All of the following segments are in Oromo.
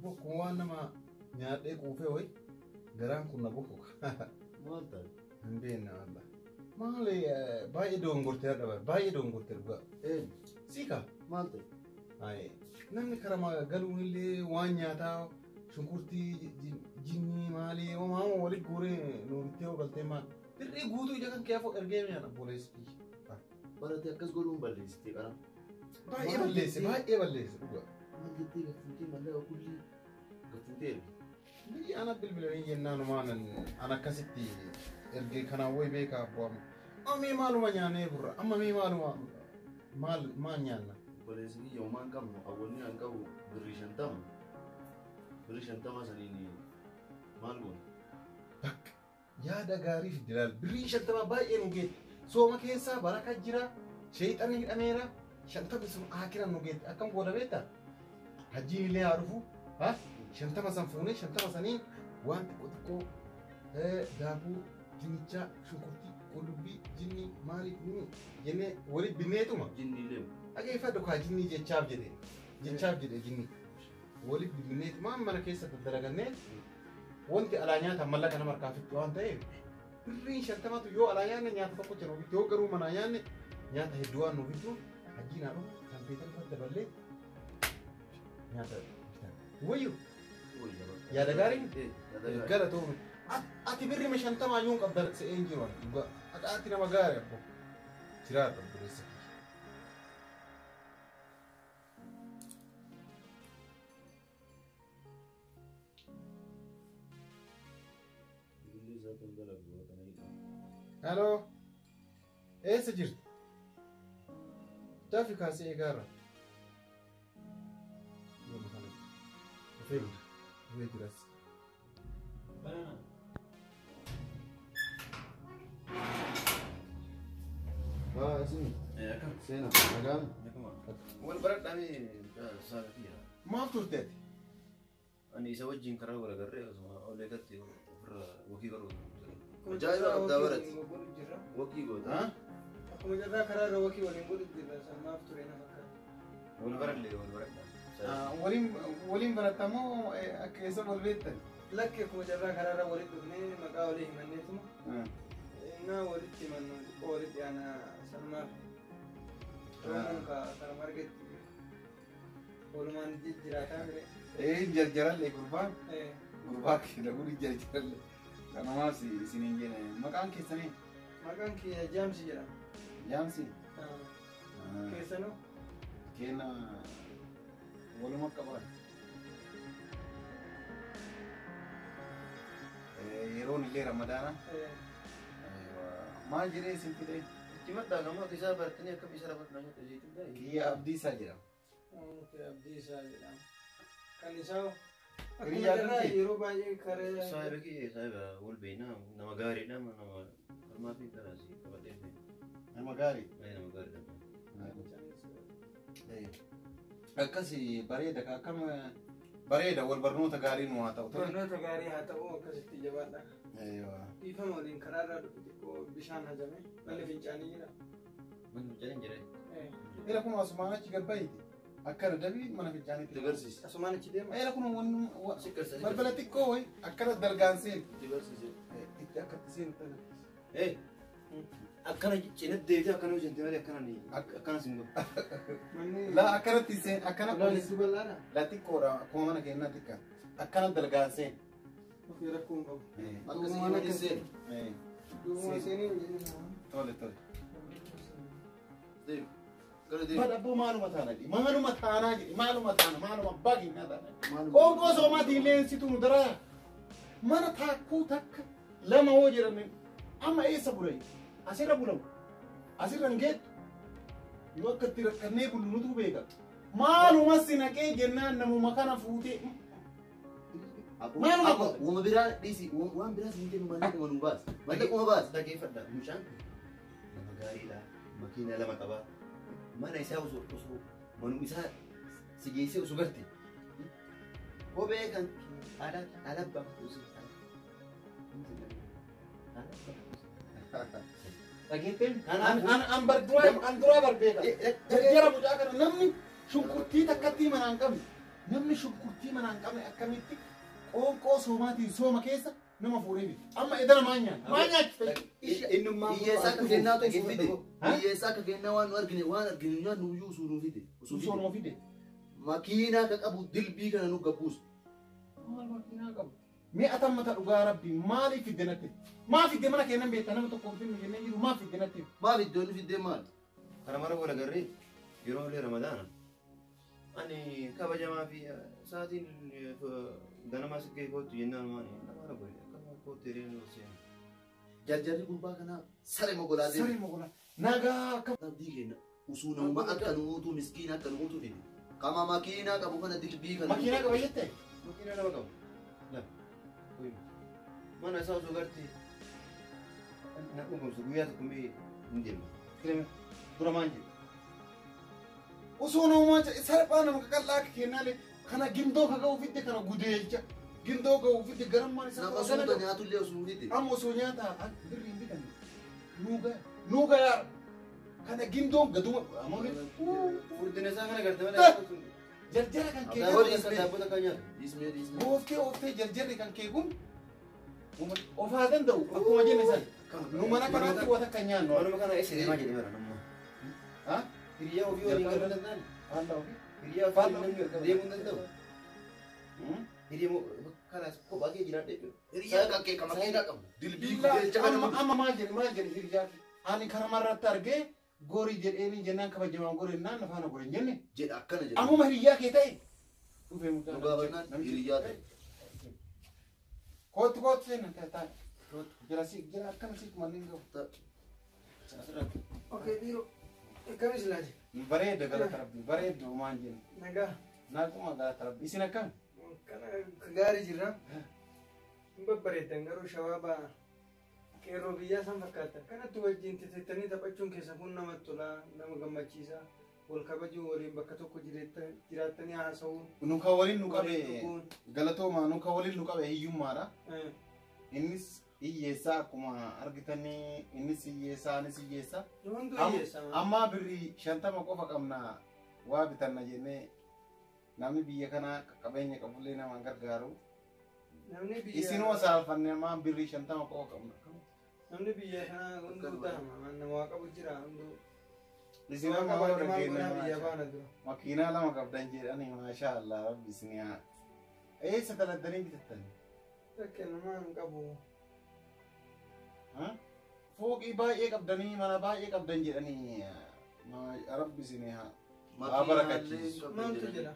Akkuma waan nama nyaadhee quufee wayi garaan kun na bokoka. Maal ta'e? Hin beekne wallah. Maali baay'ee dogongortee har'a bara baay'ee dogongortee dhugaa. Eenyu? Siika. Maal ta'e? Ayi namni karaa galuun illee waan nyaataa shunkurtii jinnii maalii homaa walitti guuree nu bittee hoo galtee maal birrii guutuu ija kan kee afoo ergee mi'a obboleessi kiyya. Barate akkas godhuun balleessitee qara. Baay'ee balleesse baay'ee balleesse dhugaa. Maal jettee gad fuutee mallaqa kullii gad fuutee ergite? Biyya ana bilbilanii jennaan waan an akkasitti ergee kanaan wayi beekaa abbo amma. Amma mee maaluma nyaannee burra amma mee maaluma maal maal nyaanna? Obboleessi kiyya homaa hin qabnu awwanni an qabu birrii 50. Birrii 50 saniin maal goona? Bakka yaada gaarii fidde laal birriin 50 baay'ee nu geette sooma keessaa baraka jira sheexanni hidhameera 50 sun akiran nu geette akkam goona beektaa? Hajjiin illee haa dhufu ha 50 san fuunee 50 saniin waan xiqqoo xiqqoo daakuu dinnichaa shunkurtii qullubbii jinnii maalii nuni jennee walitti binneetuma. Jinni illee. Dhageeffadhu kaa jinnii jechaaf jedhe jechaaf jedhe jinnii walitti binneetuma mana keessa daddalagannee wanti alaa nyaatan mallaqa nama harkaa fixu waan ta'eef birriin 50tu yoo alaa nyaanne nyaata tokko jira nuuf yoo garuu manaa nyaanne nyaata hedduu waan nuuf fiddu hajjiin haa dhufu kan beekan irratti daballee nyaata bitan. Wayyu yaada gaarii galatoome. Ati birrii 50 iyyuu hin qabda se'ee hin jiru dhugaa. Ati nama gaarii abbo. Jiraadha obboleessa kiyya. Bilbilli isaa tun dalagdu waa tana hidha. Hello. Eessa jirta? Dafi kaasee eegaarra. Yooma kana dhufee jira. Dhufee jiras. Banana. Waa isin Akkam? Seenaa nagaan. Wal baradhamee saafii. Maal turte ati? Ani isa wajjin karaa wal agarree osuma olee gatti ofirra wakii godhu. Ajaa'iba qabdaa barate. Wakii goota. Akkuma jirraa karaa irra wakii waliin godhu jirra sanaaf ture na fakkaata. Wal barallee wal baradha. Waliin waliin barattamoo akka eessa wal beektan? Lakki akkuma jirraa karaa irra walitti dhufnee maqaa walii himanneetuma. Innaa walitti himannu xiqqoo walitti dhiyaana sanumaaf. Oromoon karama argetti walumaan jijjiiraataa mire. Ee jarjarallee gurbaan gurbaa keessa guri jarjarallee. Kanumaas isiniin jedhe maqaan keessanii? Maqaan kiyya Jaamsi jedhama. Jaamsi? Keessanoo? Kenna waluma qabaan. Yeroon illee ramadaana. Maal jedhee isin fidee? Itti maddaa gamoo akka isaa baratanii akkam isa rafa nyaata jechuudha. Kiyya Abdiisaa jedhama. Abdiisaa jedhama. Kan isaa akkuma Hiriyaa jirraa kee? yeroo baay'ee karee. Saahiba kiyya saahiba wal beekna nama gaariidha nama harmaa fi karaasii qabadhee fi Nama gaarii. nama gaariidha. Akkas bareeda akkam bareeda wal barnoota gaarii nu haa ta'u. Barnoota gaarii haa ta'u akkasitti jabaadha. Dhiifama waliin karaa irraa dhufe xiqqoo bishaan hajame manni fincaanii jira. Manni fincaanii jira. Ila kun asumaan achi gabbaayiti. Akkana dabii mana fincaaniitti. Itti barsiisi. Asumaan achi deema. Ila kun balbala xiqqoo wayi akkana dalgaan seenu. Itti barsiisi. Itti akkatti seenu agarsiisa. Akkana cinatti deebitee akkana hojjette malee akkana ni akkana sin godhu. Manni Laa akkanatti seen akkana ulaan hedduu bal'aadha. Laa xiqqoodha akkuma mana keenyaa xiqqaa. Akkana dalgaan seen. Ofii rakkoo hin qabu. Akkasii himanii seenu. Duuba seenii hin jedhin. Tole tole. Deemu. Gara deemu. Bal abboo maaluma taana jedhi maaluma taanaa jedhi maaluma taana maaluma abbaa keenyaa taana. Maaluma. Qoonqoo soomaatiin leensitu nu daraa. Mana taakkuu takka lama hoo jedhame amma eessa bulai? Asirra bulamu. Asirra hin geettu. Yoo akka itti rakkannee bullu nutu beeka. Maaluma si naqee jennaan namuma kana fuutee. Maaluma Abbo uuma biraa dhiisi waan biraa siin kennu mallaquma nu baas. Mallaquma baas. Dhageeffadha mucaan kun nama gaariidha makiinaa lama qaba mana isaa osoo osoo manuma isaa si geessee osoo garte kophee kan ala ala baafatu osoo ala baafatu. Dhageetteen Kanaaf an bar duraa an duraa bar beeka. Jarjara mucaa kana namni shunkurtii takkattii manaa hin qabne. Namni shunkurtii manaa hin qabne akkamitti qoonqoo soomaatiin sooma keessa nama fuudhee bita. Amma edana maan nyaata? Maan nyaachifte? Hiyyeessa akka kennaa ta'u fide. Hiyyeessa akka kennaa waan argine nyaannu iyyuu osoo nuu fide. Osoo nuu fide. Makiinaa akka qabu dilbii kana nu gabbuusu. Maal makiinaa qabu? Mi'a tammata dhugaa rabbi maaliif fidde natti? Maa fidde mana kennan beektaa nama tokko hin finnu jennee jiru maaf fidde natti? Maaf iddoon fiddee maal? Kana mara wal agarree yeroo illee Ramadaana. Ani kabajamaa fi sa'aatiin ganama si gahee kootu jennaan maali? Nama godhe akkama kootu hiree nu seenu. Jarjarri gurbaa kanaa saree mogolaa deema. Saree mogolaa. Nagaa akka. Abdii kenna. Usuu nama akka nuutu miskiina akka nuutu fide. Kama makiinaa qabu kana dilbii kana. Makiinaa qaba jettee? Makiinaa nama qabu. Mana isaa osoo gartee na dhugoomsu guyyaa tokko mee hin deema. Dura maal jedhu? Osoo namaa salphaa nama qaqal'aa akka kennaalee kana gindoo ka ga'u fidde kana gudeelcha gindoo ga'u fidde garammaan isaa Nama osoo nyaatullee osoo fidde. Amma osoo nyaata birri hin bitanne nuu gayaa kana gindoon gaduma ammoo Furdina isaa kana garte malee. Jarjara kan kee Dhiismee. Ooftee jarjarri kan kee kun of haa danda'u akkuma jenne san nu mana kanaatti waan akka nyaannu. Manuma kana eessa deemaa jedhee bara namuma. Hiriyaa ofii waliin galuu danda'an. Faallaa ofii. Hiriyaa ofii waliin deemuu hin danda'u. Hiriyaa kanaas kophaa kee jiraadha jechuudha. Hiriyaa kan kee kan makiinaa qabu. Dilbii gudeelcha kana. Amma maal jedhe hiriyaa ani karamarratti argee gorii jedheeni jennaan kabajamaan gorii naan afaana gorii jenne. Jedha akkana jedha. Ammuma hiriyaa kee ta'e. Dhufee mucaa. Dhugaa hiriyaa ta'e. Kootu seena taa'e. Jala si jala akkana si manneen gahu. Okay dhiiroo. Akkamis laati? Bareeda galata rabbi bareedu maan jennu. Nagaa. Naaquma galata rabbi isin akkam? Kana gaarii jirra. Hin babbareeddan garuu shabaaba qeerroo biyyaa san fakkaata. Kanatti wajjin tetettanii taphachuun keessa kun namatti tola nama gammachiisa. Wal kabajuu waliin bakka tokko jiraattanii haasa'uun. Nu kan waliin nu qabe galatooma nu kan waliin nu qabe hiyyummaadha. Innis hiyyeessaa akkuma argitanii innis hiyyeessaa anis hiyyeessaa. Amma birrii 50 qofa qabna waa bitanna jennee namni biyya kanaa qabeenya qabullee nama gargaaru. Isinuma saalfanne ammaa birrii 50 qofa qabna. Namni biyya kanaa hunduu ta'ama nama waa qabu jira hunduu. Isin amma warra keenya makiinaa lama qabdan jedhanii maashaa Allah rabbi isin haa. Eessa daladdanii bitattan? Takke namaa hin qabu. Fooqii baay'ee qabdanii mana baay'ee qabdan jedhanii rabbi isin haa. Haa barakachiisu. Maaltu jedha?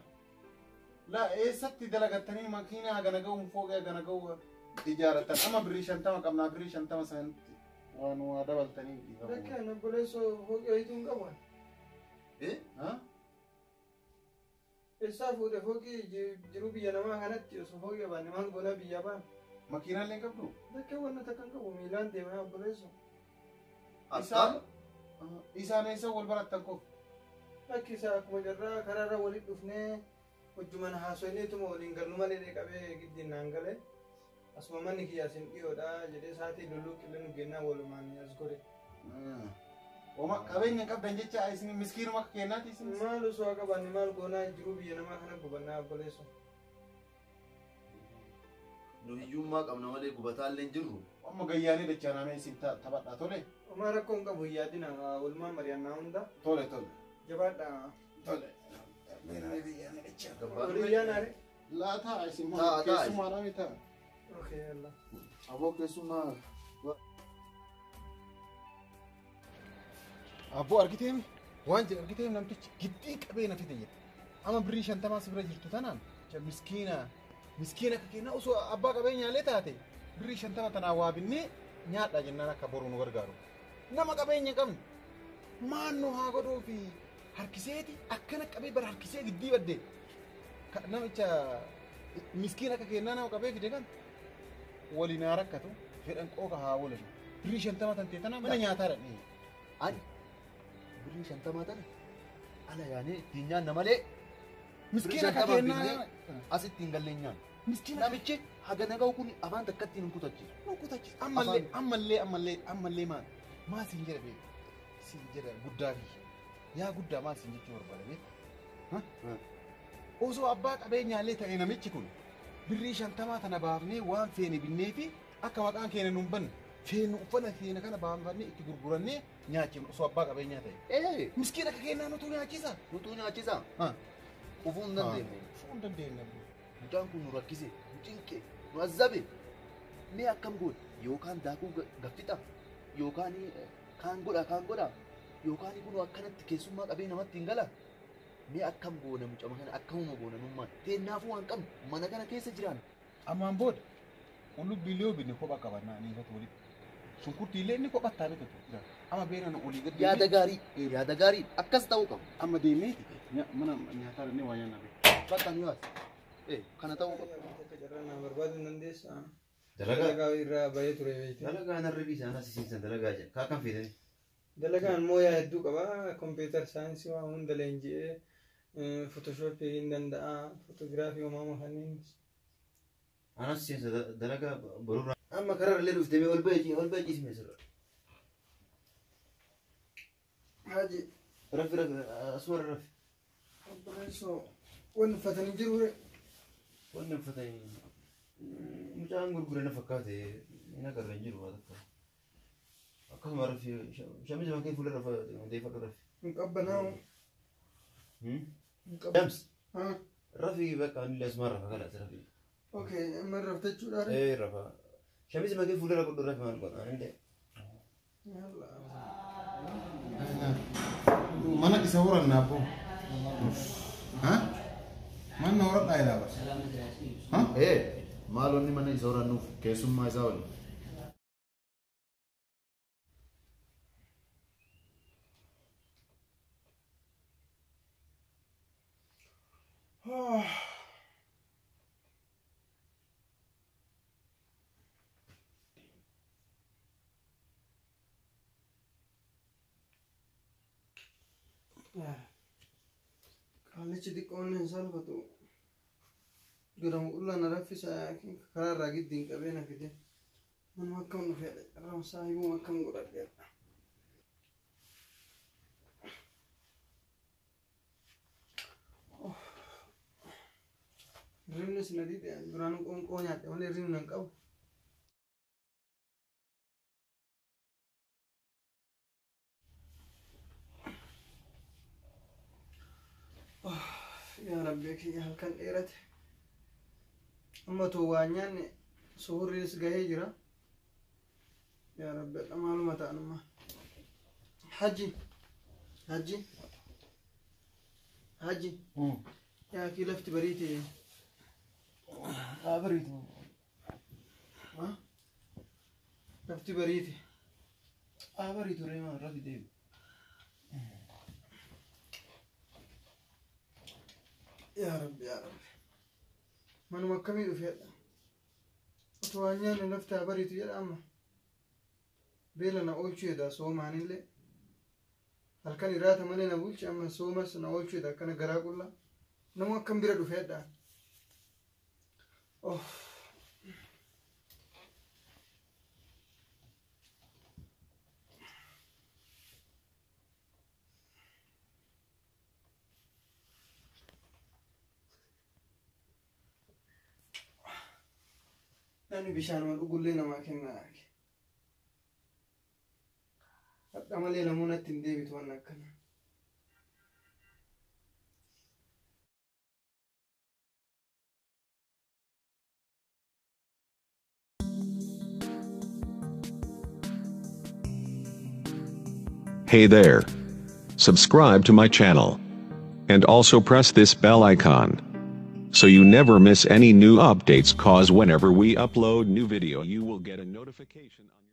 La eessatti dalagattanii makiinaa hagana ga'uun fooqii hagana ga'u ijaarrattan amma birrii 50 qabnaa birrii 50 sanatti waan waa dabaltanii dhiifamu. Takke obboleessoo fooqii wayituu hin qabu. Eessaa fuudhe fooqii jiruu biyya namaa kanatti osoo fooqii qabaanne maal goonaa biyyaa baana? Makiinaallee hin qabdu? Takke wanna takka hin qabu miilaan deemaa obboleessoo. Isaan eessa wal barattan qofa? Takki isaa akkuma jarraa karaarra walitti dhufnee hojjuman haasofneetuma waliin gallu malee qabee giddiin naan galee asuma manni kiyya asin dhiyoodha jedhee sa'aatii lulluu qillee nu gennaa walumaan as godhe. Oma qabeenya qabdan jecha isin miskiinuma akka kennaati isin. Maal osoo haa qabaanne maal goonaa jiruu biyya namaa kana gubannaa obboleessoo. Nu hiyyummaa qabna malee gubataallee hin jirru. Amma gayyaanii dachaanamee isin taphadhaa tole. Oma rakkoo hin qabu yaadina walumaan mari'annaa hunda. Tole tole. Jabaadha. Tole. Laa Laa isin keessummaa dha ta'a. Okay Allah. Aboo keessummaa. Aboo argiteemi waan jedhe argiteemi namtichi giddii qabee na fide jedhe. Amma birrii 50 si bira jirtu tanaan miskiina miskiina akka kennaa osoo abbaa qabeenyaallee taate birrii 50 tanaa waa binnee nyaadha jennaan akka boru nu gargaaru. Nama qabeenya qabnu maan nu haa godhuu fi harkiseeti akkana qabee bara harkisee giddii badde namicha miskiina akka kennaa nama qabee fide kan waliin haa rakkatu fedhan qooqa haa walan birrii 50 tan ta'e tana mana nyaataa dhaqnee. Ani birrii 50 tana ala yaanee ittiin nyaanna malee miskiina akka kennaa as ittiin gallee nyaanna. Miskiina namichi haga naga'u kun afaan takkatti hin kutachiisu. Nu kutachiisu. Ammallee ammallee ammallee ammallee maal maal siin jedha beeku siin jedha guddaa fi yaa guddaa maal siin jechuu barbaada beeku. Osoo abbaa qabeenyaallee ta'e namichi kun birrii 50 tana baafnee waan feene binnee fi akka maqaan keenya nuun banne feenu uffata keenya kana baafnee itti gurgurannee nyaachifnu osoo abbaa qabeenyaa ta'e. Miskiina akka keenyaa nutu nyaachisa. Nutu nyaachisa. Kufuu hin dandeenye. Kufuu hin dandeenye. Mucaan kun nu rakkise, nu cinqe, nu azzabe. Mee akkam goone yookaan daakuu gaffixa yookaan kaan godha yookaan kun akkanatti keessummaa qabee namatti hin gala. Mee akkam goone mucama kana akkamuma goone nummaan teennaafuu waan qabnu mana kana keessa jiraan. Ammaan booda qullubbii illee binne kophaa qabannaa ni ifatu walitti. Shunkurtii illee inni kophattaa bitatu. Amma beena olii gadi. Yaada gaarii akkas ta'uu qabu. Amma deemee mana nyaataa dhannee waa nyaanna. Bakka nu yaas. Kana ta'uu qabu. Carraa barbaaduu hin dandeessaa. Dalagaa irraa bahee ture beekte. Dalagaa narra biisaan asisiisan dalagaa jira. Kaa kan feetani? Dalagaan mooyaa hedduu qaba. Kompiitar saayinsii waa hunda leenji'ee fotoshooppii hin danda'a. Fotoogiraafii uumamaa kanneen. Anas seensa dalagaa borurraa. Amma karaa illee dhuftee ol bahee ciisme sirra. Haji. Rafi asuma rafi. Obboleessoo wanni uffatanii jiru. Wanni uffatanii mucaan gurgure na fakkaate hin agarra hin jiru waa takka. Akkasuma rafi shamiza makee fuula rafa deeffadhu rafi. Hin qabbanaa'u. Dams. Rafi bakka ani asuma rafa kalaas rafi. Okay, amma rafta jechuudha. Rafa. Shamiza makee fuula rafa godhu rafi maal godha ani illee. Mana isa horanna abbo. Mana horadhaa ilaa bas. Maalonni mana isa horannuuf keessummaa isaa waliin. Qaallichi xiqqoon hin salphatu. Gadamu qullaa na raffisa karaa irraa giddiin qabee na fide. Manuma akkam dhufeedha. Carraan saayibuma akkam godhadheedha. Hirribni si na dide duraanuu qoonqoo nyaadhe malee hirribni hin qabu. Yaa Rabbi kiyya halkan dheerate. Amma too waa nyaanne suhurriis gahee jira. Yaa Rabbi maaluma ta'anuma. Haji. Haji. Haji. Yaa kii lafti bariite. Haa bariitu. Lafti bariite. Haa bariitu reema rafi deebi. Yaa Rabbi yaa Rabbi. Manuma akkamii dhufeedha? Otoo waan nyaanne lafti haa bariitu jedha amma. Beela na oolchuu jedha soomaanillee. Halkan irraata malee na bulche amma soomas na oolchuu jedha akkana garaa qullaa. Nama akkam bira dhufeedha? Namni bishaanuma dhugullee namaa kenna. Hadha malee namoonni itti hin deebitu waan akkana. Hey there. Subscribe to my channel. And also press this bell icon. So you never miss any new updates, cause whenever we upload new video you will get a notification on your